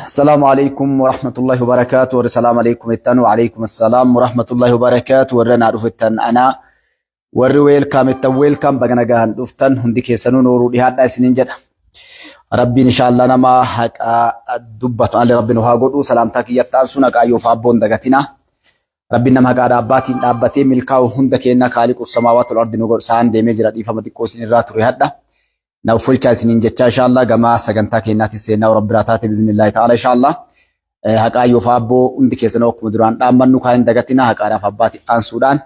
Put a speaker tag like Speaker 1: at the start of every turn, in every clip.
Speaker 1: Assalaamu alaikum warahmatullahi wabarakaatu. Warri salaam alaikum jettan wa alaikum assalaam warahmatullahi wabarakaatu. Warri anaa dhufettan anaa warri weelkaam jettan weelkaam baga nagaan dhuftan hundi keessanuu nooruu dhihaadhaa isiniin jedha. Rabbiin inshaallaa nama haqa dubbatu alli rabbi nu haa godhu salaamtaa kiyyattaan sun haqaa yoo faabboon dagatina. Rabbiin nama haqaadha abbaatiin dhaabbatee milkaa'u hunda keenna kaaliqu samaawaatu ardi nu godhu sa'aan deemee jira dhiifama xiqqoo isin irraa ture hadha. Na uffolchaa isiniin jechaa inshaallaa gama sagantaa keennaatis seenaa rabbi biraa taate biznillaahi ta'ala inshaallaa. Haqaa yoo faabboo hundi keessanuu akkuma duraan dhaammannu kaa hin dagatina haqaadhaaf abbaatti aansuudhaan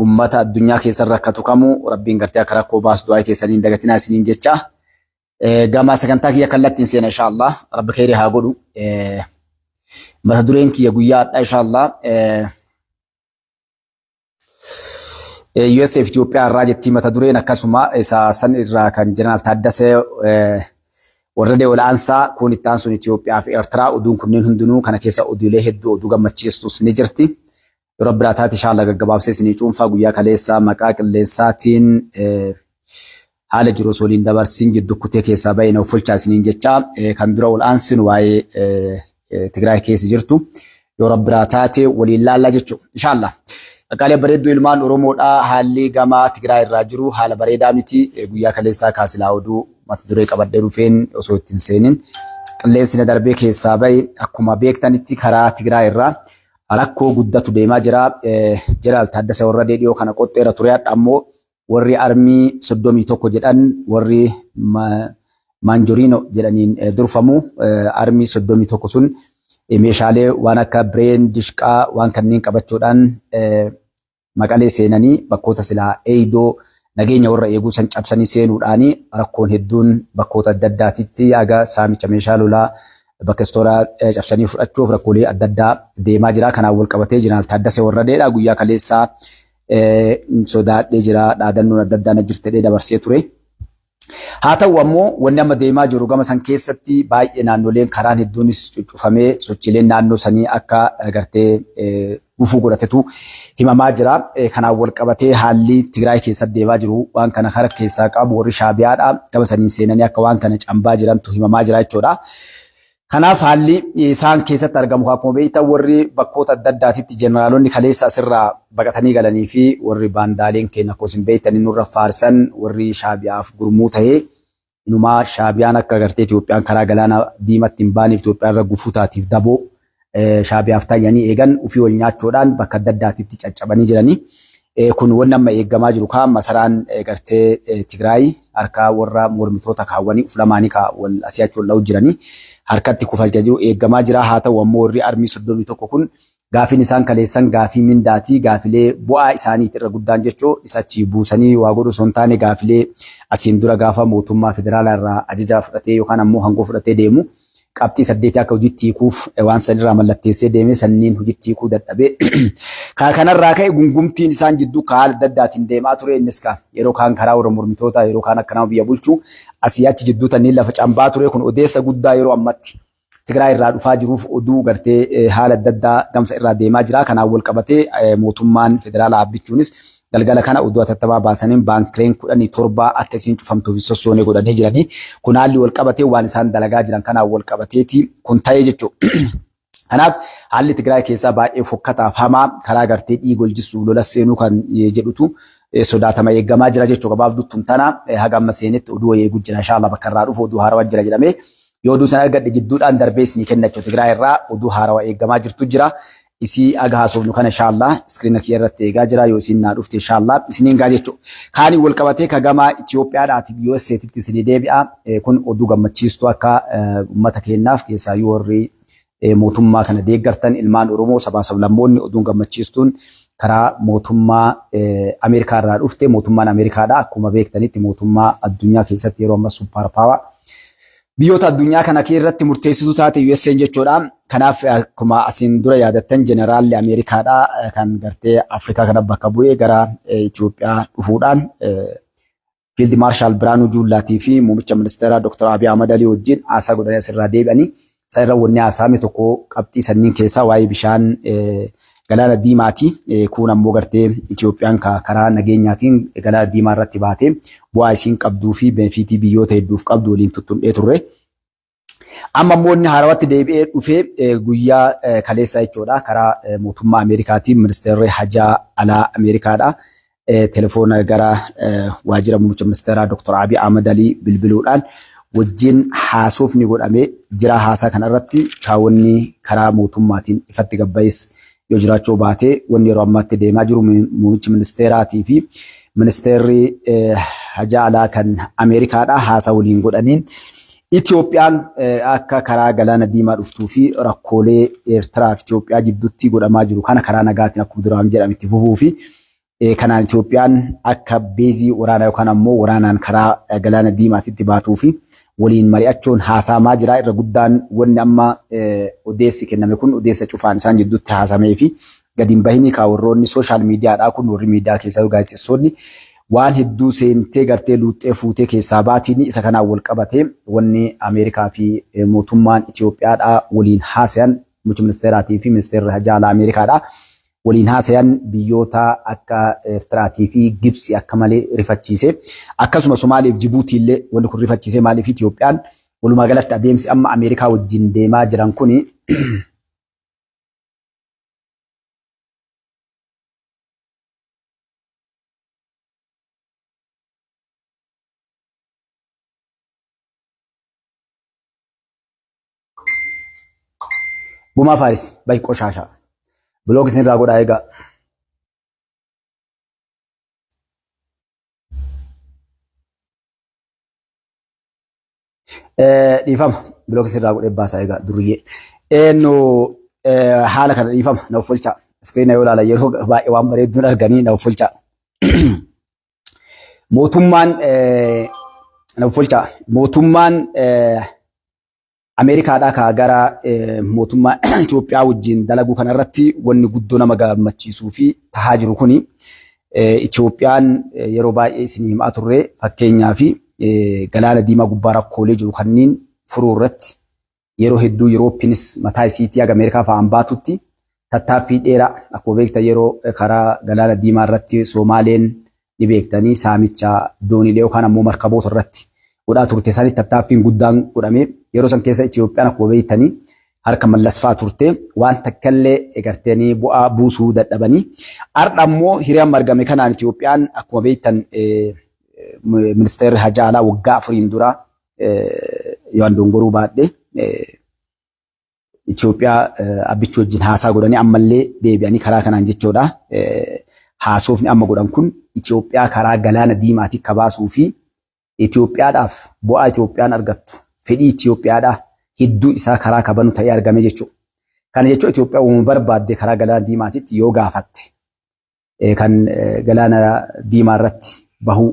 Speaker 1: ummata addunyaa keessa rakkatu kamuu rabbiin gartee akka rakkoo baasu du'aa teessanii hin dagatinaa isiniin jecha. Gama sagantaa kiyya kallattiin seena inshaallaa rabbi kheyrii haa godhu. Mata dureen kiyya guyyaa hadhaa inshaallaa. USF Itoophiyaa irraa jettii mata dureen akkasuma isa san irraa kan Jeneraal Taaddasee Warradee Ol'aansaa kun itti aansuun Itoophiyaa fi Eertiraa oduun kunneen hundinuu kana keessa oduulee hedduu oduu gammachiistus ni jirti. Yeroo biraa taate inshaalla gaggabaabsee isinii cuunfaa guyyaa kaleessaa maqaa qilleensaatiin haala jiru osoo waliin dabarsin jiddu kutee keessaa ba'e na offolchaa isiniin jecha kan dura ol aansinu waa'ee Tigraay keessa jirtu yoo rabbiraa taate waliin laallaa jechuudha. Inshallah. Qaqqaalee bareedduu ilmaan Oromoodhaa haalli gama Tigraay irraa jiru haala bareedaa miti. Guyyaa kaleessaa kaasilaa oduu mata duree qabadhee dhufeen osoo ittiin seenin qilleensi na darbee keessaa ba'e akkuma beektanitti karaa Tigraay irraa rakkoo guddatu deemaa jira. Jeneraal Taaddasee Warradee dhiyoo kana qoxxeera ture hadha ammoo warri armii 31 jedhan warri Maanjoriino jedhaniin durfamu armii 31 sun meeshaalee waan akka bireen, dishqaa waan kanneen qabachuudhaan Maqalee seenanii bakkoota silaa eeydoo nageenya warra eeguu san cabsanii seenuudhaan rakkoon hedduun bakkoota adda addaatitti haga saamicha meeshaa lolaa bakka istooraa cabsanii fudhachuuf rakkoolee adda addaa deemaa jira. Kanaan wal qabatee Jeneraal Taaddasee Warradeedha guyyaa kaleessaa sodaadhee jira dhaadannoon adda addaa na jirtedhee dabarsee ture. Haa ta'u ammoo wanni amma deemaa jiru gama san keessatti baay'ee naannoleen karaan hedduunis cuccufamee sochiileen naannoo sanii akka gartee gufuu godhatetu himamaa jira. Kanaan wal qabatee haalli Tigraay keessatti deemaa jiru waan kana kara keessaa qabu warri Shaabiyaadha. Gama saniin seenanii akka waan kana cambaa jirantu himamaa jira jechuudha. Kanaaf haalli isaan keessatti argamu akkuma beektan warri bakkoota adda addaatitti jeneraalonni kaleessa asirraa baqatanii galanii fi warri baandaaleen keenya akkuma isin beektan nurra faarsan warri Shaabiyaaf gurmuu ta'ee inumaa Shaabiyaan akka agartee Itoophiyaan karaa galaana diimatti hin baaneef Itoophiyaan irra gufuu taatiif daboo Shaabiyaaf tayyanii eegan ofii wal nyaachuudhaan bakka adda addaatitti caccabanii jiranii. Kun wanni amma eeggamaa jiru kaa masaraan gartee Tigraay harka warra mormitoota kaawwanii uf lamaanii kaa wal asii achi wal dha'u jiranii harkatti kufalcha jiru eeggamaa jira. Haa ta'u ammoo warri armii 31 kun gaafiin isaan kaleessan gaafii mindaatii gaafilee bu'aa isaaniiti irra guddaan jechuu isa achi buusanii waa godhu osoo hin taane gaafilee asiin dura gaafa mootummaa federaalaa irraa ajaja fudhatee yookaan ammoo hangoo fudhatee deemu qabxii saddeetii akka hojiitti hiikuuf waan sanirraa mallatteessee deemee sanniin hojiitti hiikuu dadhabee kaa kanarraa ka'e gungumtiin isaan jidduu ka haala adda addaatiin deemaa ture innis ka yeroo kaan karaa warra mormitootaa yeroo kaan akka nama biyya bulchuu asii achi jidduu tanniin lafa cambaa ture kun odeessa guddaa yeroo ammatti Tigraay irraa dhufaa jiruuf oduu gartee haala adda addaa gamsa irraa deemaa jira. Kanaan wal qabatee mootummaan federaalaa abbichuunis galgala kana oduu hatattamaa baasaniin baankileen 17 akka isiin cufamtuuf hin sossoone godhanii jiranii. Kun haalli wal qabatee waan isaan dalagaa jiran kanaan wal qabateeti kun ta'ee jechuudha. Kanaaf haalli Tigraay keessaa baay'ee fokkataaf hamaa karaa gartee dhiiga ol jissuuf lola seenuu kan jedhutu sodaatama eeggamaa jira jechuudha. Gabaabduu tun tana haga amma seenetti oduu wayii eeguu jira. Inshallah bakka irraa dhufu oduu haarawaa jira jedhamee yoo oduu sana argadhe jidduudhaan darbee isinii kenna jechuudha. Tigraay irraa oduu haarawaa eeggamaa jirtu jira. Isii aga haasofnu kana inshallah iskiriina kiyya irratti eegaa jira yoo isiin naa dhufte inshallah isiniin gaa jechuudha. Kaaniin wal qabatee ka gama Itoophiyaadhaatiif USAtitti isinii deebi'a. Kun oduu gammachiistuu akka uummata keenyaaf keessaayyuu warri mootummaa kana deeggartan ilmaan Oromoo sabaa sablammoonni oduun gammachiistuun karaa mootummaa Ameerikaa irraa dhufte mootummaan Ameerikaadha akkuma beektanitti mootummaa addunyaa keessatti yeroo ammaa suppaar paawaa biyyoota addunyaa kana irratti murteessituu taate USA'n jechuudha. Kanaaf akkuma asiin dura yaadattan jeneraalli Ameerikaadha kan gartee Afrikaa kana bakka bu'ee gara Itoophiyaa dhufuudhaan Fiild Maarshaal Biraanuu Juullaatii fi muummicha ministeeraa Dr. Abiy Ahmad Alii wajjin haasaa godhanii asirraa deebi'anii isa irra wanni haasa'ame tokko qabxii sanniin keessaa waa'ee bishaan Galaana Diimaati. Kuun ammoo gartee Itoophiyaan karaa nageenyaatiin Galaana Diimaa irratti baatee bu'aa isiin qabduu fi benefiitii biyyoota hedduuf qabdu waliin tuttun'ee turre. Amma immoo inni haarawatti deebi'ee dhufee guyyaa kaleessaa jechuudha karaa mootummaa Ameerikaatiin ministeerri hajaa alaa Ameerikaadha. Telefoona gara waajjira muummicha ministeeraa Dr. Abiy Ahmad Alii bilbiluudhaan wajjin haasofni godhamee jira. Haasaa kanarratti kaawwanni karaa mootummaatiin ifatti gabbayes yoo jiraachuu baate wanni yeroo ammaatti deemaa jiru muummichi ministeeraatii fi ministeerri hajaa alaa kan Ameerikaadha haasaa waliin godhaniin Itoophiyaan akka karaa galaana diimaa dhuftuu fi rakkoolee Eertiraa fi Itoophiyaa jidduutti godhamaa jiru kana karaa nagaatiin akkuma duraan jedhame itti fufuu fi kanaan Itoophiyaan akka beezii waraanaa yookaan ammoo waraanaan karaa galaana diimaatitti baatuu fi waliin mari'achuun haasa'amaa jira. Irra guddaan wanni amma odeessi kenname kun odeessa cufaan isaan jidduutti haasamee fi gadi hin bahini kaa warroonni sooshaal miidiyaadhaa kun warri miidiyaa keessaa gaazexeessonni waan hedduu seentee gartee luuxxee fuutee keessaa baatiin isa kanaan wal qabate wanni Ameerikaa fi mootummaan Itoophiyaadhaa waliin haasayan muummicha ministeeraatii fi ministeerri hajaa alaa Ameerikaadhaa waliin haasayan biyyoota akka Eertiraatii fi Gibsi akka malee rifachiise. Akkasuma Somaaliif Jibuutii illee wanni kun rifachiise maaliif Itoophiyaan walumaa galatti adeemsi amma Ameerikaa wajjin deemaa jiran kuni Gumaa Faaris bay qoshaashaa. Bilook isin irraa godhaa eegaa. Dhiifama bilook isin irraa godhee baasaa eegaa duriyyee. Eenyu haala kana dhiifama na uffolchaa. Iskiriina yoo ilaalan yeroo baay'ee waan bareedduun arganii na uffolchaa. Mootummaan na uffolchaa. Mootummaan Ameerikaadhaa kaa gara mootummaa Itoophiyaa wajjin dalaguu kanarratti wanni guddoo nama gammachiisuu fi tahaa jiru kuni Itoophiyaan yeroo baay'ee isin himaa turre fakkeenyaa fi galaana diimaa gubbaa rakkoolee jiru kanneen furuu irratti yeroo hedduu Yuurooppiinis mataa isiitii haga Ameerikaa fa'aan baatutti tattaaffii dheeraa akkuma beektan yeroo karaa galaana diimaa irratti Soomaaleen ni beektanii saamicha dooniilee yookaan ammoo markaboota irratti godhaa turte sanitti tattaaffiin guddaan godhame yeroo san keessa Itoophiyaan akkuma beektanii harka Mallas fa'aa turte waan takkallee egarteenii bu'aa buusuu dadhabanii har'a ammoo hiriyaan margame kanaan Itoophiyaan akkuma beektan ministeerri hajaa alaa waggaa afuriin dura yoon dongoruu baadhe Itoophiyaa abbichuu wajjin haasaa godhanii ammallee deebi'anii karaa kanaan jechuudha. Haasoofni amma godhan kun Itoophiyaa karaa galaana diimaatii akka baasuu fi Itoophiyaadhaaf bu'aa Itoophiyaan argattu fedhii Itoophiyaadhaa hedduu isaa karaa kabanu ta'ee argame jechuudha. Kana jechuun Itoophiyaa uumama barbaadde karaa galaana diimaatitti yoo gaafatte kan galaana diimaa irratti bahuu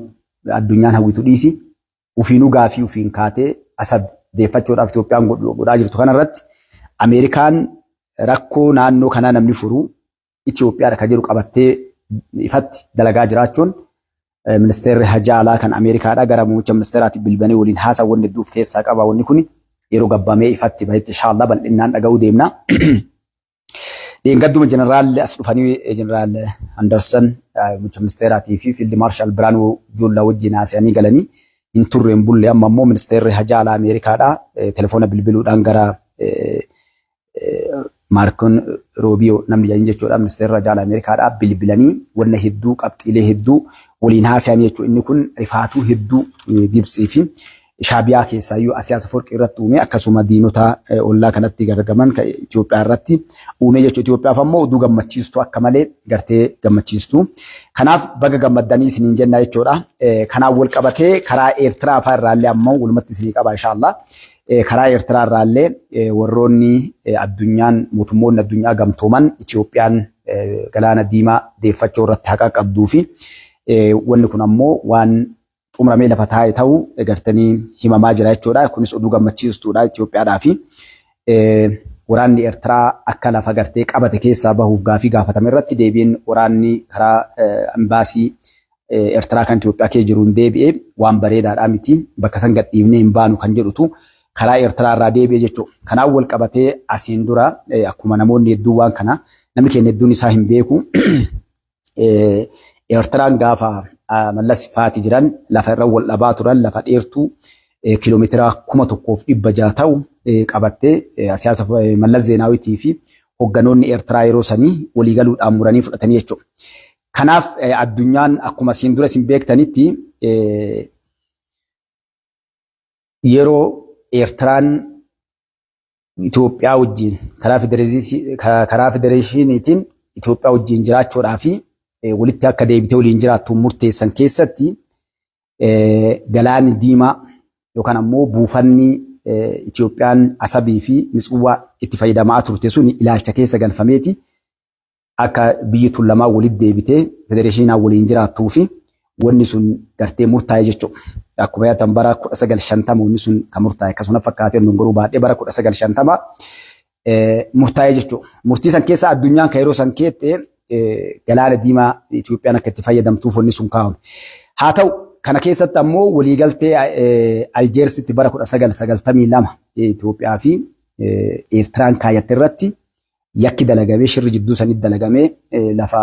Speaker 1: addunyaan hawwitu dhiisi ufiinuu gaafii ufiin kaatee Asab deeffachuudhaaf Itoophiyaan godhaa jirtu kanarratti Ameerikaan rakkoo naannoo kanaa namni furu Itoophiyaadha kan jedhu qabattee ifatti dalagaa jiraachuun ministeerri hajaa alaa kan Ameerikaadha gara muummicha ministeeraatti bilbilanii waliin haasawwan hedduu of keessaa qaba wanni kun yeroo gabbamee ifatti bahetti inshallah bal'innaan dhaga'uu deemna. Dheengadduma jeneraalli as dhufanii jeneraal Anderson muummicha ministeeraatii fi fiild maarshaal Biraanuu Juullaa wajjin haasa'anii galanii hin turre hin bulle amma immoo ministeerri hajaa alaa Ameerikaadha telefoona bilbiluudhaan gara Maarkoon Roobiyoo namni jedhan jechuudha ministeerri hajaa alaa Ameerikaadha bilbilanii wanna hedduu qabxiilee hedduu waliin haasa'anii jechuudha inni kun rifaatuu hedduu Gibtsii fi Shaabiyaa keessaayyuu Asiyaas Aforqii irratti uume akkasuma diinota ollaa kanatti gargaman kan Itoophiyaa irratti uume jechuudha. Itoophiyaaf ammoo oduu gammachiistu akka malee gartee gammachiistu. Kanaaf baga gammaddanii isiniin jenna jechuudha. Kanaan wal qabatee karaa Eertiraa fa'aa irraallee ammoo walumatti isinii qaba inshaallah. Karaa Eertiraa irraallee warroonni addunyaan mootummoonni addunyaa gamtooman Itoophiyaan galaana diimaa deeffachuu irratti haqa qabduu fi wanni kun ammoo waan xumuramee lafa taa'e ta'uu gartanii himamaa jira jechuudha. Kunis oduu gammachiistuudha Itoophiyaadhaa fi waraanni Eertiraa akka lafa gartee qabate keessaa bahuuf gaafii gaafatame irratti deebiin waraanni karaa embaasii Eertiraa kan Itoophiyaa kee jiruun deebi'e waan bareedaadhaa miti bakka san gadhiifnee hin baanu kan jedhutu karaa Eertiraa irraa deebi'e jechuudha. Kanaan wal qabatee asiin dura akkuma namoonni hedduun waan kana Namni keenya hedduun isaa hin beeku. Eertiraan gaafa Mallas faati jiran lafa irra wal dhabaa turan lafa dheertuu kiiloomeetira 1600 ta'u qabattee siyaasa Mallas Zeenaawitii fi hogganoonni Eertiraa yeroo sanii walii galuudhaan muranii fudhatanii jechuudha. Kanaaf addunyaan akkuma isin dura isin beektanitti yeroo Eertiraan Itoophiyaa wajjin karaa federeeshiniitiin Itoophiyaa wajjin jiraachuudhaa fi walitti akka deebitee waliin jiraattu murteessan keessatti galaanni diimaa yookaan ammoo buufanni Itoophiyaan Asabii fi Mitsuwwaa itti fayyadamaa turte sun ilaalcha keessa galfameeti akka biyyi tun lamaan walitti deebitee federeeshiniinaan waliin jiraattuu fi wanni sun gartee murtaa'e jechuudha. Akkuma yaadatan bara 1950 wanni sun kan murtaa'e akkasuma fakkaatee dongoruu baadhee bara 1950 murtaa'e jechuudha. Murtii san keessa addunyaan kan yeroo san keette galaana diimaa Itoophiyaan akka itti fayyadamtuuf wanni sun kaa'ame. Haa ta'u kana keessatti ammoo waliigaltee Aljeersitti bara 1992 Itoophiyaa fi Eertiraan kaayyatte irratti yakki dalagamee shirri jidduu sanitti dalagamee lafa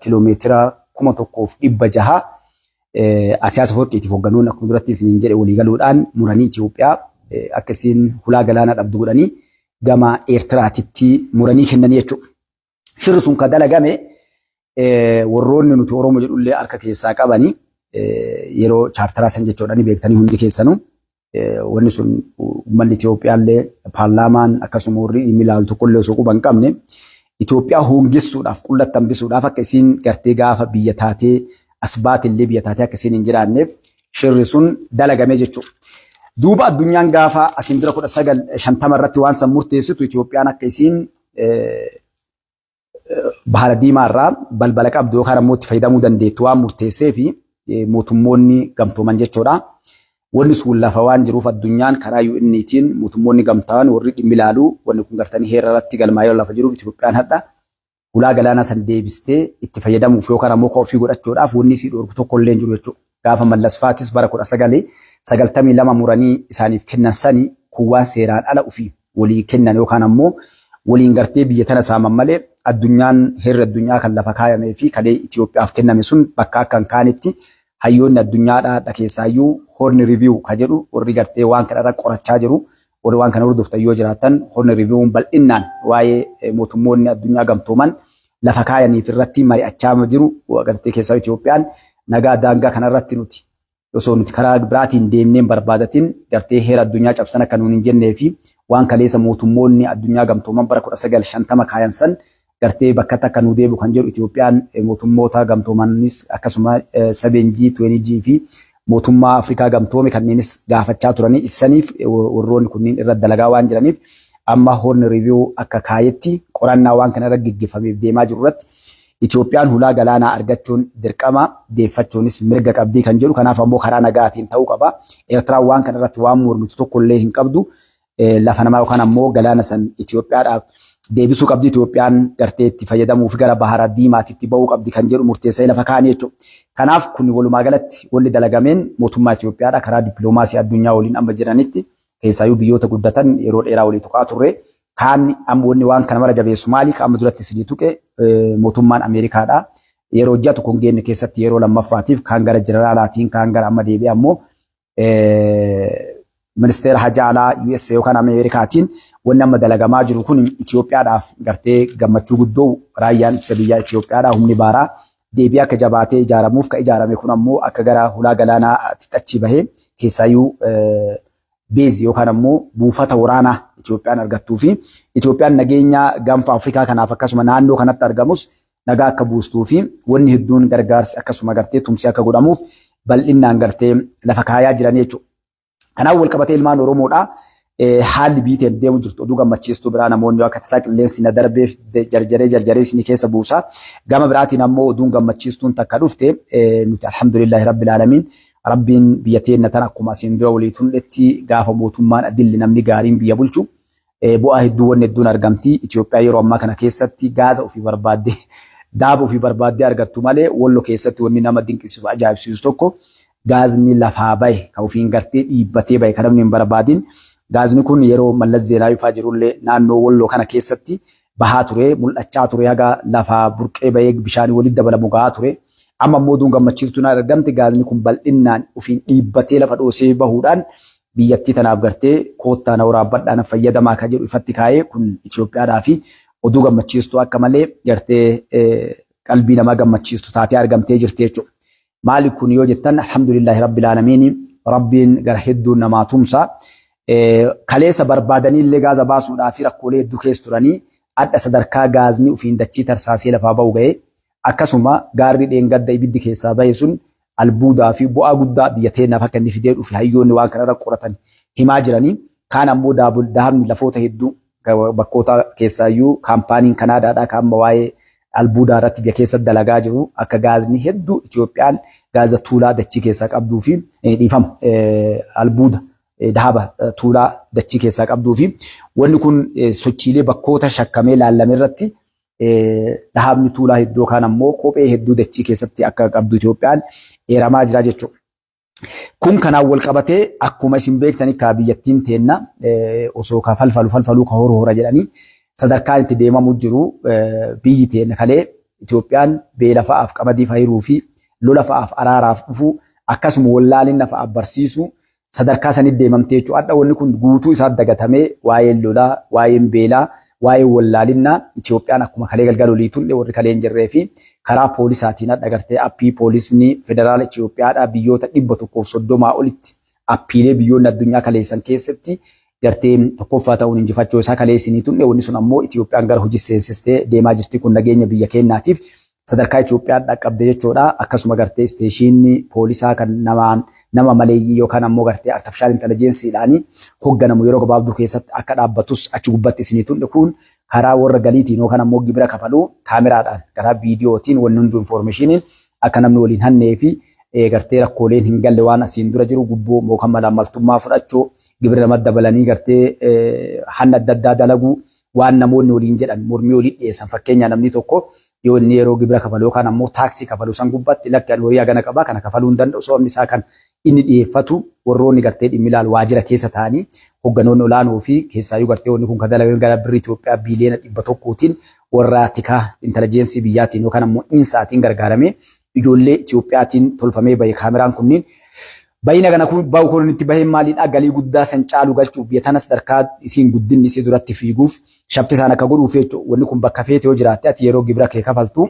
Speaker 1: kiloomeetira 1600 Asiyaas Afawarqiitiif hogganoonni akkuma duratti isiniin jedhe walii galuudhaan muranii Itoophiyaa akka isiin hulaa galaanaa dhabdu godhanii gama Eertiraatitti muranii kennanii jechuudha. Shirri sun kan dalagame warroonni nuti Oromoo jedhullee harka keessaa qabanii yeroo chaartaraa san jechuudha ni beektanii hundi keessanuu. Wanni sun uummanni Itoophiyaallee paarlaamaan akkasuma warri dhimmi ilaalu tokkollee osoo quba hin qabne Itoophiyaa hoongessuudhaaf qullatti hambisuudhaaf akka isiin gartee gaafa biyya taatee as baatellee biyya taatee akka isiin hin jiraanneef shirri sun dalagame jechuudha. Duuba addunyaan gaafa asiin dura 1950 irratti waan san murteessitu Itoophiyaan akka isiin Bahara Diimaa irraa balbala qabdu yookaan ammoo itti fayyadamuu dandeettu waan murteessee fi mootummoonni gamtooman jechuudha. Wanni sun lafa waan jiruuf addunyaan karaa UN'tiin mootummoonni gamtaan warri dhimmi ilaalu wanni kun gartanii heera irratti galmaa'ee lafa jiruuf Itoophiyaan hadha hulaa galaanaa san deebistee itti fayyadamuuf yookaan ammoo kan ofii godhachuudhaaf wanni isii dhorku tokko illee hin jiru jechuudha. Gaafa Mallas faatis bara 1992 muranii isaaniif kennan sani kun waan seeraan ala ofii walii kennan yookaan ammoo waliin gartee biyya tana saaman malee addunyaan heerri addunyaa kan lafa kaayamee fi kalee Itoophiyaaf kenname sun bakka akka hin kaanetti hayyoonni addunyaadhaa hadha keessaayyuu Horn Review ka jedhu warri gartee waan kana irra qorachaa jiru warri waan kana hordoftan yoo jiraattan Horn Review'n bal'innaan waa'ee mootummoonni addunyaa gamtooman lafa kaayaniif irratti mari'achaa jiru gartee keessaa Itoophiyaan nagaa daangaa kana irratti nuti osoo nuti karaa biraatiin deemnee hin barbaadatin gartee heera addunyaa cabsan akka nuun hin jennee fi waan kaleessa mootummoonni addunyaa gamtooman bara 1950 kaayan san gartee bakka takka nuu deebi'u kan jedhu Itoophiyaan mootummoota gamtoomanis akkasuma 7G, 20G fi mootummaa Afrikaa gamtoome kanneenis gaafachaa turanii isaniif warroonni kunniin irra dalagaa waan jiraniif amma Horn Review akka kaayetti qorannaa waan kana irra geggeeffameef deemaa jiru irratti Itoophiyaan hulaa galaanaa argachuun dirqama, deeffachuunis mirga qabdii kan jedhu kanaaf ammoo karaa nagaatiin ta'uu qaba. Eertiraan waan kana irratti waan mormitu tokko illee hin qabdu. Lafa namaa yookaan ammoo galaana san Itoophiyaadhaaf deebisuu qabdi. Itoophiyaan gartee itti fayyadamuuf gara bahara diimaatitti ba'uu qabdi kan jedhu murteessanii lafa kaa'anii jechuudha. Kanaaf kun walumaa galatti wanni dalagameen mootummaa Itoophiyaadha karaa dippiloomaasii addunyaa waliin amma jiranitti keessaayyuu biyyoota guddatan yeroo dheeraa walii tuqaa turre. Kaan amma wanni waan kana mara jabeessu maali? Kan amma duratti isinii tuqe mootummaan Ameerikaadha. Yeroo ji'a tokko hin geenne keessatti yeroo lammaffaatiif kaan gara jeneraalaatiin kaan gara amma deebi'ee ammoo ministeera hajaa alaa USA yookaan Ameerikaatiin wanni amma dalagamaa jiru kun Itoophiyaadhaaf gartee gammachuu guddoo raayyaan ittisa biyyaa Itoophiyaadhaa humni baaraa deebi'ee akka jabaatee ijaaramuuf kan ijaarame kun ammoo akka gara hulaa galaanaatti achi bahee keessaayyuu beezi yookaan ammoo buufata waraanaa Itoophiyaan argattuu fi Itoophiyaan nageenya gaanfa Afrikaa kanaaf akkasuma naannoo kanatti argamus nagaa akka buustuu fi wanni hedduun gargaarsi akkasuma gartee tumsi akka godhamuuf bal'innaan gartee lafa kaayaa jiran jechuudha. Kanaaf wal qabatee ilmaan Oromoodhaa haalli biiteen deemu jirtu oduu gammachiistuu biraa namoonni akka tasaa qilleensi na darbeef jarjaree jarjaree isinii keessa buusa. Gama biraatiin ammoo oduun gammachiistuun takka dhufte nuti alhamdulillahi rabbil aalamiin rabbiin biyya teenna tan akkuma asiin dura walii tundhetti gaafa mootummaan adilli namni gaariin biyya bulchu bu'aa hedduu wanni hedduun argamti. Itoophiyaa yeroo ammaa kana keessatti gaaza ofii barbaaddee daaba ofii barbaaddee argattu malee Wollo keessatti wanni nama dinqisiisu ajaa'ibsiisu tokko gaazni lafaa bahe kan ofiin gartee dhiibbatee bahe kan namni hin barbaadin gaazni kun yeroo Mallas Zeenaawii fa'aa jirullee naannoo Wolloo kana keessatti bahaa ture, mul'achaa ture, haga lafaa burqee bahee bishaanii walitti dabalamu gahaa ture. Amma immoo oduun gammachiiftuun argamte, gaazni kun bal'innaan ofiin dhiibbatee lafa dhoosee bahuudhaan biyyattii tanaaf gartee koottaa na waraabbadhaa, na fayyadamaa kan jedhu ifatti kaa'ee, kun Itoophiyaadhaa fi oduu gammachiistuu akka malee gartee qalbii namaa gammachiistu taatee argamtee jirti jechuudha. Maali kun yoo jettan, alhamdulillahi rabbil aalamiin, Rabbiin gara hedduun namaa tumsa. Kaleessa barbaadanii illee gaaza baasuudhaa fi rakkoolee hedduu keessa turanii, adda sadarkaa gaazni ofiin dachii tarsaasee lafaa ba'u ga'e. Akkasuma gaarri dheengadda ibiddi keessaa bahe sun albuudaa fi bu'aa guddaa biyya teenyaaf akka inni fidee dhufe hayyoonni waan kanarra qoratan himaa jiranii. Kaan ammoo dahabni lafoota hedduu bakkoota keessaayyuu kaampaaniin Kanaadaadhaa kan amma waa'ee albuudaa irratti biyya keessatti dalagaa jiru akka gaazni hedduu Itoophiyaan gaaza tuulaa dachii keessaa qabduu fi, dhiifama, albuuda dahaba tuulaa dachii keessaa qabduu fi wanni kun sochiilee bakkoota shakkamee laallame irratti dahabni tuulaa hedduu yookaan ammoo kophee hedduu dachii keessatti akka qabdu Itoophiyaan eeramaa jira jechuudha. Kun kanaan wal qabatee, akkuma isin beektani, ka biyyattiin teenna osoo ka falfalu falfaluu ka horu hora jedhanii sadarkaan itti deemamu jiru. Biyyi teenna kalee Itoophiyaan beela fa'aaf qamadii fayiruu fi lola fa'aaf araaraaf dhufu, akkasuma wallaalinna fa'aaf barsiisu sadarkaa sanitti deemamtee jechuudha. Hadha wanni kun guutuu isaa dagatamee, waa'een lolaa, waa'een beelaa, waa'een wallaalinnaa Itoophiyaan akkuma kalee galgala olii tunne warri kalee hin jirree fi karaa poolisaatiin hadha gartee appii poolisni federaala Itoophiyaadhaa biyyoota 130 olitti appiilee biyyoonni addunyaa kaleessan keessatti gartee tokkoffaa ta'uun injifachuu isaa kaleessinii tunne. Wanni sun ammoo Itoophiyaan gara hojii seensistee deemaa jirti. Kun nageenya biyya keenyaatiif sadarkaa Itoophiyaan dhaqqabde jechuudha. Akkasuma gartee isteeshinii poolisaa kan namaan nama maleeyyii yookaan ammoo gartee artificial intelligenceedhaan hoogganamu yeroo gabaabduu keessatti akka dhaabbatus achi gubbatti isinii tunne. Kun karaa warra galiitiin yookaan ammoo gibira kafaluu kaameraadhaan karaa viidiyootiin wanni hunduu informationiin akka namni waliin hannee fi gartee rakkooleen hin galle, waan asiin dura jiru gubboo yookaan malaammaltummaa fudhachuu, gibira nama dabalanii gartee hanna adda addaa dalaguu, waan namoonni waliin jedhan mormii walii dhiyeessan. Fakkeenyaa namni tokko yoo inni yeroo gibira kafalu yookaan ammoo taaksii kafalu san gubbatti, "Lakki, ani horii hagana qabaa, kana kafaluu hin danda'u," sababni isaa kan inni dhiyeeffatu, warroonni gartee dhimmi ilaalu waajjira keessa ta'anii hogganoonni olaanoo fi keessaayyuu gartee wanni kun kan dalagan gara birrii Itoophiyaa biiliyoona 100tiin warra tikaa intelligence biyyaatiin yookaan ammoo insaatiin gargaaramee ijoollee Itoophiyaatiin tolfamee bahe. Kaameraan kunniin bayina kana kun bahu kun itti baheen maaliidha? Galii guddaa san caalu galchuuf, biyya tana sadarkaa isiin guddinni isii duratti fiiguuf shaffisaan akka godhuuf jechuudha. Wanni kun bakka feete yoo jiraatte, ati yeroo gibira kee kafaltu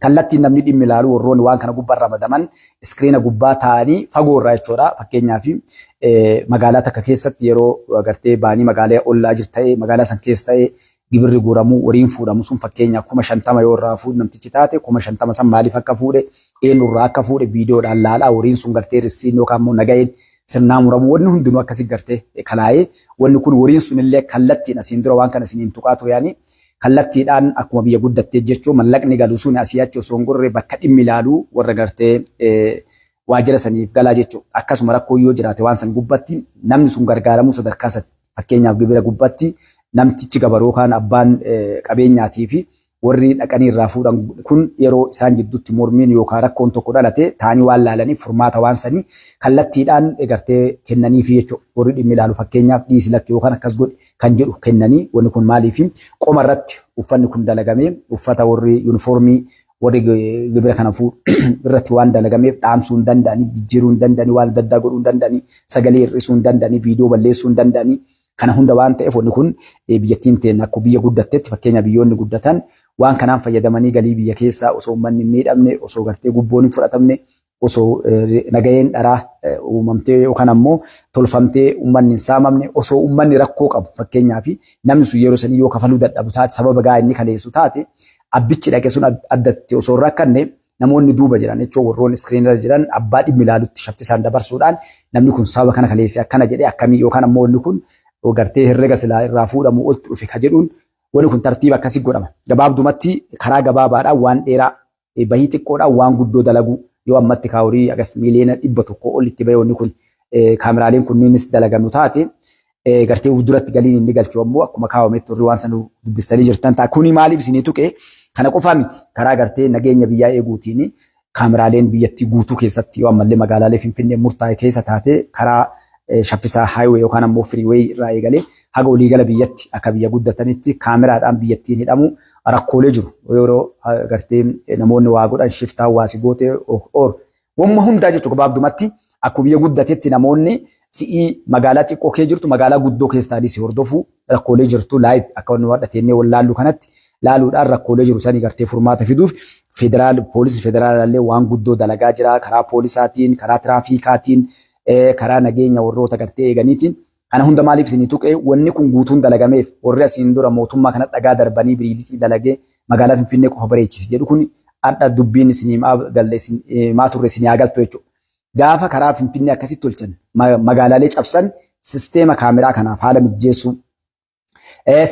Speaker 1: kallattiin namni dhimmi ilaalu, warroonni waan kana gubbaa ramadaman iskiriina gubbaa taa'anii fagoo irraa jechuudha. Fakkeenyaaf magaalaa takka keessatti yeroo gartee baanii magaalaa ollaa jirtu ta'ee, magaalaa san keessa ta'ee gibirri guuramuu, horiin fuudhamu sun, fakkeenya 50,000 yoo irraa fuudhu namtichi taate, 50,000 san maaliif akka fuudhe, eenyurraa akka fuudhe viidiyoodhaan laalaa, horiin sun gartee risiin yookaan immoo nagaheen sirnaa muramu, wanni hundinuu akkasi gartee kalaa'ee, wanni kun horiin sunillee kallattiin asiin dura waan kana isiniin tuqaa ture yaani kallattiidhaan akkuma biyya guddattee jechuun mallaqni galu sun asii achi osoo hin gorre bakka dhimmi ilaalu warra gartee waajjira saniif galaa jechuudha. Akkasuma rakkoo yoo jiraate waan san gubbatti namni sun gargaaramuu sadarkaa sadi. Fakkeenyaaf gibira gubbatti namtichi gabaroo kaan abbaan qabeenyaatii fi warri dhaqanii irraa fuudhan kun yeroo isaan jidduutti mormiin yookaan rakkoon tokko dhalate taanii waan laalaniif furmaata waan sanii kallattiidhaan gartee kennaniifi jechuudha. Warri dhimmi ilaalu fakkeenyaaf dhiisi, lakki yookaan akkas godhi kan jedhu kennanii. Wanni kun maaliif qoma irratti uffanni kun dalagamee, uffata warri yuunifoormii warri gibira kana fuudhu irratti waan dalagameef dhaamsuu hin danda'anii, jijjiiruu hin danda'anii, waan adda addaa godhuu hin danda'anii, sagalee hir'isuu hin danda'anii, viidiyoo balleessuu hin danda'anii, kana hunda waan ta'eef wanni kun biyyattiin teenya akka biyya guddattetti, fakkeenya biyyoonni guddatan waan kanaan fayyadamanii galii biyya keessaa osoo uummanni hin miidhamne, osoo gartee gubboon hin fudhatamne, osoo nagaheen dharaa uumamtee yookaan ammoo tolfamtee uummanni hin saamamne, osoo uummanni rakkoo qabu, fakkeenyaaf namni sun yeroo sanii yoo kafaluu dadhabu taate, sababa gaa inni kaleessu taate, abbichi dhaqe sun addatti osoo hin rakkanne, namoonni duuba jiran jechuun warroonni iskiriinirra jiran abbaa dhimmi ilaalutti shaffisaan dabarsuudhaan namni kun sababa kana kaleesse akkana jedhee akkamii yookaan ammoo wanni kun gartee herrega silaa irraa fuudhamu oltu dhufe ka jedhuun wanni kun tartiiba akkasii godhama. Gabaabdumatti karaa gabaabaadhaan waan dheeraa, bahii xiqqoodhaan waan guddoo dalaguu. Yoo ammatti kaaworii agas miiliyoona 100 ol itti bahee wanni kun kaameraaleen kunniinis dalagamu taate, gartee uf duratti galiin inni galchu ammoo akkuma kaawwametti warri waan sana dubbistanii jirtan ta'a. Kuni maaliif isinii tuqe? Kana qofaa miti, karaa gartee nageenya biyyaa eeguutiin kaameraaleen biyyattii guutuu keessatti yoo ammallee magaalaalee Finfinnee murtaa'e keessa taate karaa shaffisaa highway yookaan ammoo freeway irraa eegalee Haga waliigala biyyatti akka biyya guddatanitti kaameraadhaan biyyattiin hidhamu rakkoolee jiru. Yeroo gartee namoonni waa godhan shiftaa waa si goote or wamma hundaa jechuudha. Gabaabdumatti akkuma biyya guddatetti namoonni si'ii magaalaa xiqqoo kee jirtu magaalaa guddoo keessa ta'anii si hordofuu, rakkoolee jirtu live akka wanni wadha teennee wal laallu kanatti laaluudhaan rakkoolee jiru sanii gartee furmaata fiduuf federaal poolisii federaalaallee waan guddoo dalagaa jira, karaa poolisaatiin, karaa tiraafiikaatiin, karaa nageenya warroota gartee eeganiitiin. Kana hunda maaliif isinii tuqee? Wanni kun guutuun dalagameef warri asiin dura mootummaa kana dhagaa darbanii biriilicii dalagee magaalaa Finfinnee qofa bareechise jedhu kun adha dubbiin isinii galle isin maa turre isinii haa galtu jechuudha. Gaafa karaa Finfinnee akkasitti tolchan, magaalaalee cabsan, sisteema kaameraa kanaaf haala mijjeessuu,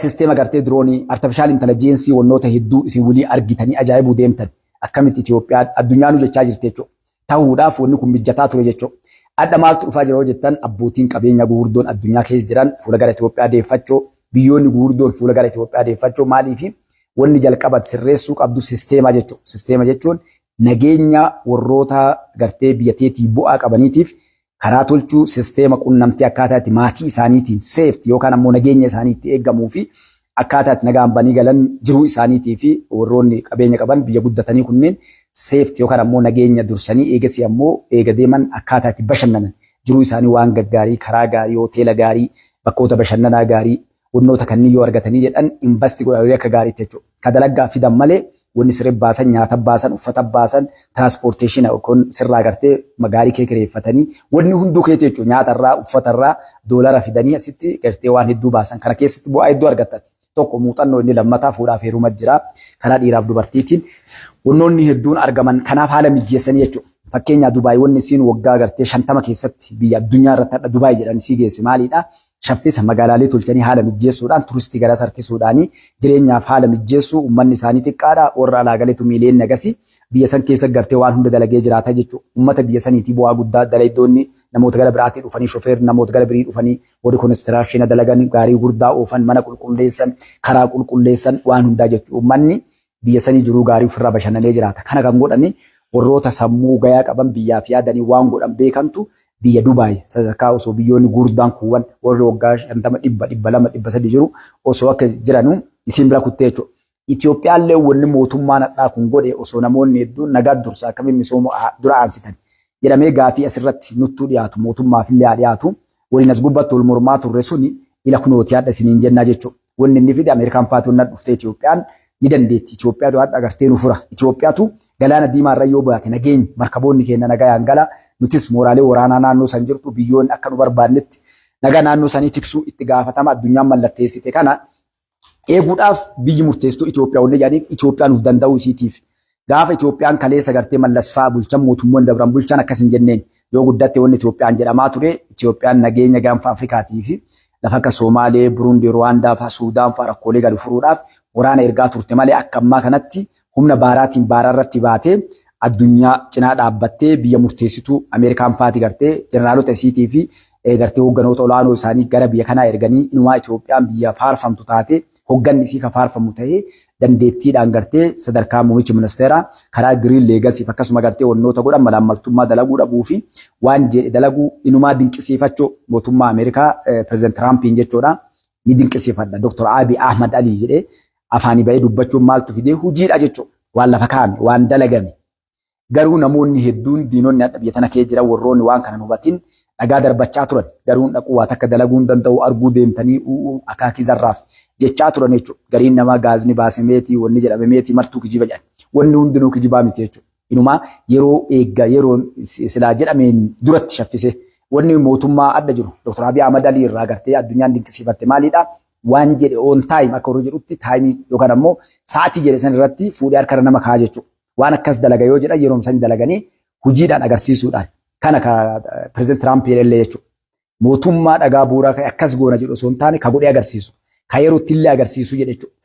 Speaker 1: sisteema gartee diroonii, artificial intelligence, wannoota hedduu isin walii argitanii ajaa'ibuu deemtan akkamitti Itoophiyaan addunyaanuu jechaa jirti jechuudha. Ta'uudhaaf wanni kun mijataa ture jechuudha. Adda maaltu dhufaa jira yoo jettan, abbootiin qabeenya gurguddoon addunyaa keessa jiran fuula gara Itoophiyaa deeffachuu, biyyoonni gurguddoon fuula gara Itoophiyaa deeffachuu. Maaliif? Wanni jalqaba sirreessuu qabdu sisteema jechuudha. Sisteema jechuun nageenya warroota gartee biyya teetii bu'aa qabaniitiif karaa tolchuu, sisteema qunnamtii akkaataa itti maatii isaaniitiin safety yookaan ammoo nageenya isaanii itti eegamuu fi akkaataa itti nagaan banii galan jiruu isaaniitii fi warroonni qabeenya qaban biyya guddatanii kunneen safety yookaan ammoo nageenya dursanii, eegasii ammoo eega deeman akkaataa itti bashannanan jiruu isaanii waan gaggaarii, karaa gaarii, hoteela gaarii, bakkoota bashannanaa gaarii, wannoota kanneen yoo argatanii jedhan invest godhanii akka gaariitti jechuudha. Ka dalaggaa fidan malee wanni siree baasan, nyaata baasan, uffata baasan, transportation kun sirraa gartee gaarii kee kireeffatanii wanni hunduu keeti jechuudha. Nyaatarraa, uffatarraa doolara fidanii asitti gartee waan hedduu baasan. Kana keessatti bu'aa hedduu argattati. Tokko muuxannoo, inni lammataa fuudhaaf heeruma jira. Karaa dhiiraaf dubartiitiin wannoonni hedduun argaman kanaaf haala mijeessanii jechuudha. Fakkeenyaaf Dubaay wanni isiin waggaa gartee 50 keessatti biyya addunyaa irratti hadha Dubaay jedhan isii geesse maalidha? Shaffisa magaalaalee tolchanii haala mijeessuudhaan turistii garas harkisuudhaanii jireenyaaf haala mijeessuu. Uummanni isaanii xiqqaadha, warra alaa galeetu miiliyoon nagasi biyya san keessa gartee waan hunda dalagee jiraata jechuudha. Uummata biyya saniitii bu'aa guddaa dalaydoonni namoota gara biraatii dhufanii, shofeer namoota gara birii dhufanii, warri construction dalagan, gaarii gurdaa oofan, mana qulqulleessan, karaa qulqulleessan, waan hundaa jechuudha. Uummanni biyya sanii jiruu gaarii ofirraa bashannanee jiraata. Kana kan godhani warroota sammuu gayaa qaban, biyyaaf yaadanii waan godhan beekantu biyya Dubaay sadarkaa osoo biyyoonni gurguddaan kuuwwan warri waggaa 50, 100, 200, 300 jiru osoo akka jiranu isiin bira kuttee jechuudha. Itoophiyaallee wanni mootummaan hadhaa kun godhe osoo namoonni hedduun nagaa dursa akkamiin misooma dura aansitan jedhamee gaafii asirratti nuttuu dhiyaatu, mootummaaf illee haa dhiyaatu, waliin as gubbatti wal mormaa turre suni ila kunooti hadha isiniin jennaa jechuudha. Wanni inni fide Ameerikaan faatu na dhuftee Itoophiyaan ni dandeetti. Itoophiyaatu hadha agartee nu fura. Itoophiyaatu galaana diimaa irra yoo baate nageenyi markaboonni keenya nagayaan gala. Nutis mooraalee waraanaa naannoo san jirtu biyyoonni akka nu barbaannetti nagaa naannoo sanii tiksuu itti gaafatama addunyaan mallatteessite kana eeguudhaaf biyyi murteessituu Itoophiyaa wanni jedhaniif Itoophiyaa nuuf danda'uu isiitiif. Gaafa Itoophiyaan kaleessa gartee Mallas fa'aa bulchan, mootummoonni dabran bulchan akkas hin jenneen. Yoo guddatte wanni Itoophiyaan jedhamaa ture Itoophiyaan nageenya gaanfa Afrikaatii fi lafa akka Somaalee, Burundi, Ruwaandaa fa'aa, Suudaan fa'aa rakkoolee galu furuudhaaf waraana ergaa turte malee akka ammaa kanatti humna baaraatiin baaraa irratti baatee addunyaa cinaa dhaabbattee biyya murteessituu Ameerikaan faati gartee jeneraalota isiitii fi gartee hoogganoota olaanoo isaanii gara biyya kanaa erganii inumaa Itoophiyaan biyya faarfamtu taate, hogganni isii ka faarfamu ta'ee, dandeettiidhaan gartee sadarkaa muummichi ministeeraa karaa Green Legacy akkasuma gartee wannoota godhan malaammaltummaa dalaguu dhabuu fi waan jedhe dalaguu inumaa dinqisiifachuu mootummaa Ameerikaa Pireezidant Tiraampiin jechuudha. Ni dinqisiifadha. Dr. Abiy Ahmad Ali jedhee afaanii bahee dubbachuun maaltu fidee? Hojiidha jechuudha. Waan lafa kaa'ame, waan dalagame. Garuu namoonni hedduun, diinonni hadha biyya tana keessa jiran, warroonni waan kana hin hubatin dhagaa darbachaa turan. Garuu dhaquu waa takka dalaguu hin danda'u, arguu deemtanii u'uu akaakii zarraaf jechaa turan jechuudha. Gariin namaa gaazni baase meetii, wanni jedhame meetii, martuu kijiba jedhan. Wanni hundinuu kijibaa miti jechuudha. Inumaa yeroo eegga yeroo silaa jedhameen duratti shaffise. Wanni mootummaa adda jiru Dr. Abiy Ahmad Ali irraa gartee addunyaan dinqisiifatte maalidha? Waan jedhe on time akka warri jedhutti time yookaan ammoo sa'atii jedhe san irratti fuudhee harka nama kaa'a jechuudha. Waan akkas dalaga yoo jedhan yeroo san dalaganii hojiidhaan agarsiisuudhaan kana ka Pireezidant Tiraamp jedhellee jechuudha. Mootummaa dhagaa bu'uuraa ka'e akkas goona jedhu osoo hin taane ka godhee agarsiisu, ka yerootti illee agarsiisu jedhe jechuudha.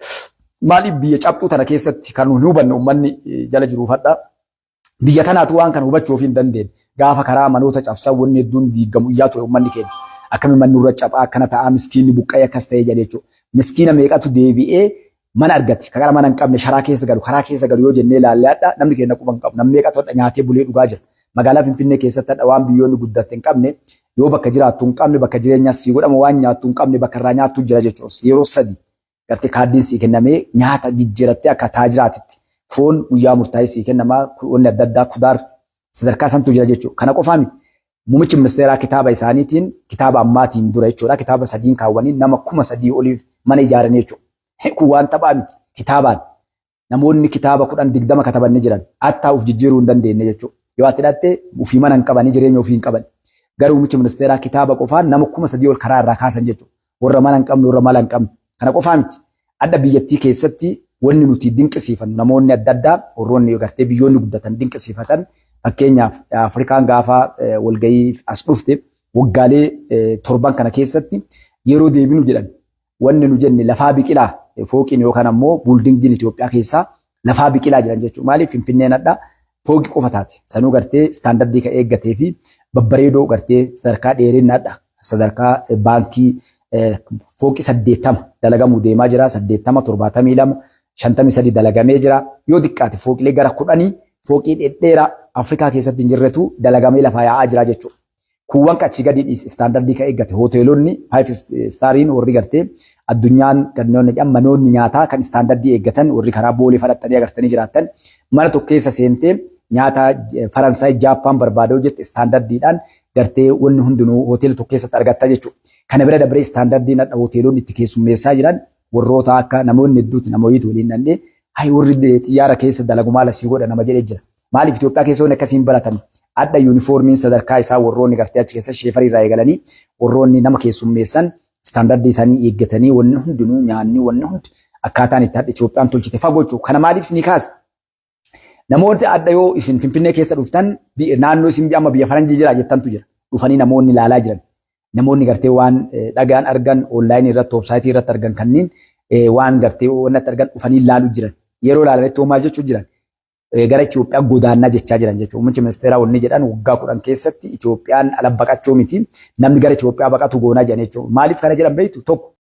Speaker 1: Maaliif biyya cabxuu tana keessatti kan nu hubanne uummanni jala jiruufadha. Biyya tanaatu waan kana hubachuu ofii hin dandeenye. Gaafa karaa manoota cabsan, wanni hedduun diigamu iyyaa ture uummanni keenya. Akkami manni irra caphaa akkana ta'aa, miskiinni buqqa'ee akkas ta'ee jedhe jechuudha. Miskiina meeqatu deebi'ee mana argate? Ka gara mana hin qabne sharaa keessa galu, karaa keessa galu yoo jennee ilaalle hadha namni keenya quba hin qabu. Namni meeqatu hadha nyaatee bulee dhugaa jira? Magaalaa Finfinnee keessatti hadha waan biyyoonni guddatte hin qabne, yoo bakka jiraattu hin qabne bakka jireenyaas sii godhama, waan nyaattu hin qabne bakka irraa nyaattu jira jechuudha. Yeroo 3 gartee kaardiin sii kennamee nyaata jijjiirattee akka taajiraatitti foon guyyaa murtaa'e sii kennama, wanni adda addaa kudaar sadarkaa santu jira jechuudha. Kana qofaa miti. Muummichi ministeeraa kitaaba isaaniitiin, kitaaba ammaatiin dura jechuudha, kitaaba 3 kaawwanii nama 3000 oliif mana ijaaranii jechuudha. Kun waan taphaa miti. Kitaabaan namoonni kitaaba 10 20 kataban ni jiran. Attaa of jijjiiruu hin dandeenye jechuudha. Yoo ati hidhatte ofii mana hin qabanii, jireenya ofii hin qaban. Garuu muummichi ministeeraa kitaaba qofaan nama 3000 ol karaa irraa kaasan jechuudha. Warra mana hin qabne, warra mala hin qabne. Kana qofaa miti. Adda biyyattii keessatti wanni nuti dinqisiifannu, namoonni adda addaa warroonni gartee biyyoonni guddatan dinqisiifatan, fakkeenyaaf Afrikaan gaafa walgahii as dhufte waggaalee 7n kana keessatti yeroo deebinu jedhan, wanni nu jenne lafaa biqilaa, fooqiin yookaan ammoo buildingiin Itoophiyaa keessaa lafaa biqilaa jiran jechuudha. Maaliif Finfinneen hadha fooqii qofa taate? Sanuu gartee standardii kan eeggatee fi babbareedoo gartee sadarkaa dheerinna hadha sadarkaa baankii fooqii 80 dalagamuu deemaa jira. 80, 72, 53 dalagamee jira. Yoo xiqqaate fooqilee gara 10 fooqii dhedheeraa Afrikaa keessatti hin jirretu dalagamee lafaa yaa'aa jira jechuudha. Kuuwwan achii gadi dhiis, standardii kan eeggate hoteelonni five stariin warri gartee addunyaan gannoonni jedhan, manoonni nyaataa kan standardii eeggatan, warri karaa Boolee fadhattanii agartanii jiraattan, mana tokko keessa seentee nyaata Faransaay, Jaappaan barbaadee hojjette standardiidhaan gartee wanni hundinuu hoteela tokko keessatti argatta jechuudha. Kana bira dabree standardiin hadha hoteelonni itti keessummeessaa jiran, warroota akka namoonni hedduuti namoota waliin dhandhee, hayi warri xiyyaara keessa dalagu maal asii godha nama jedhee jira. Maaliif Itoophiyaa keessa wanni akkasiin baratan? Adda yuunifoormiin sadarkaa isaa, warroonni gartee achi keessa chauffeurii irraa eegalanii warroonni nama keessummeessan standardii isaanii eeggatanii, wanni hundinuu, nyaanni, wanni hundi akkaataan itti hadha Itoophiyaan tolchite fagoo jechuudha. Kana maaliif isinii kaasa? Namoonni adda yoo isin Finfinnee keessa dhuftan, naannoo isin amma biyya faranjii jira jettantu jira. Dhufanii namoonni ilaalaa jiran. Namoonni gartee waan dhagaan argan, onlineii irratti, websiteii irratti argan, kanneen waan gartee wanti argan dhufanii ilaaluu jiran. Yeroo ilaalanitti maal jechuu jiran? Gara Itoophiyaa godaannaa jechaa jiran jechuudha. Muummichi ministeeraa wanni jedhan waggaa 10 keessatti Itoophiyaan ala baqachuu miti, namni gara Itoophiyaa baqatu goonaa jedhan jechuudha. Maaliif kana jedhan beektu? Tokko.